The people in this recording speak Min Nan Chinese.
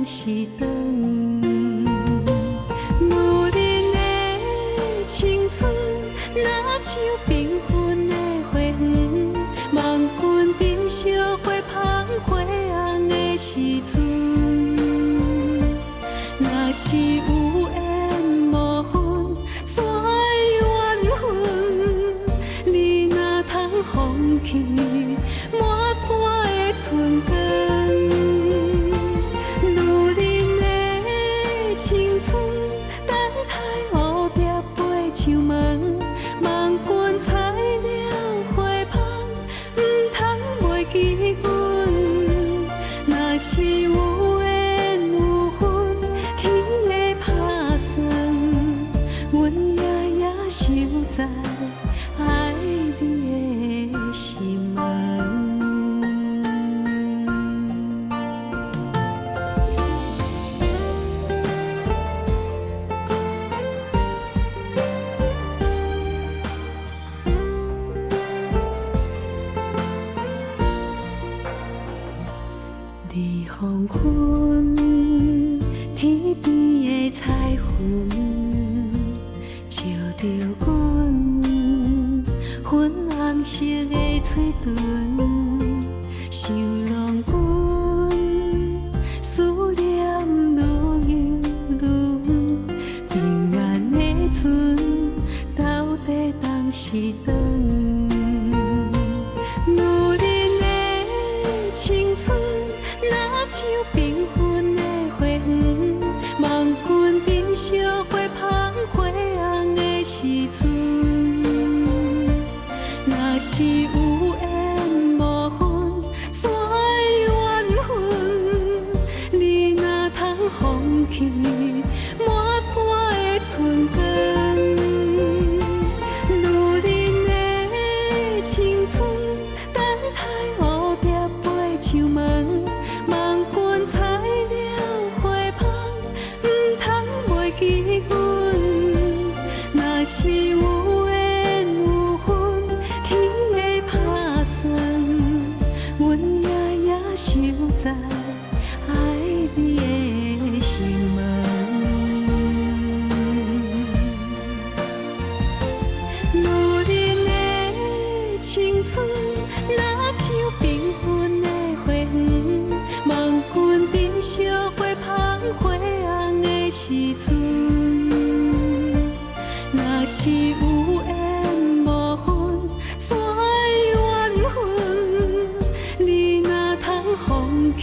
時長。女人的青春，若像繽紛的花園，望君珍惜花香花紅的時陣。若是有緣無分，怎會緣分？你若通放棄滿山的春光，女人的青春，等待蝴蝶飛上門，望君採了花芳，毋通袂記阮。若是有緣有分，天會拍算，阮夜夜守在愛你的心門。你黃昏，天邊的彩雲，照著阮粉紅色的喙唇，想郎君思念愈悠愈遠，平安的船到底當時長？女人的青春，若像繽紛的花園，望君珍惜花香花紅的時陣。若是有緣無分，怎會緣分？你若通放棄滿山的春光，女人的青春，等待蝴蝶飛上門，望君採了花芳，毋通袂記阮。若是有緣有分，天會拍算，阮夜夜守在愛你的心門。女人的青春，若像繽紛的花園，望君珍惜花香花紅的時陣。若是有緣無分，怎會緣分？你若通放棄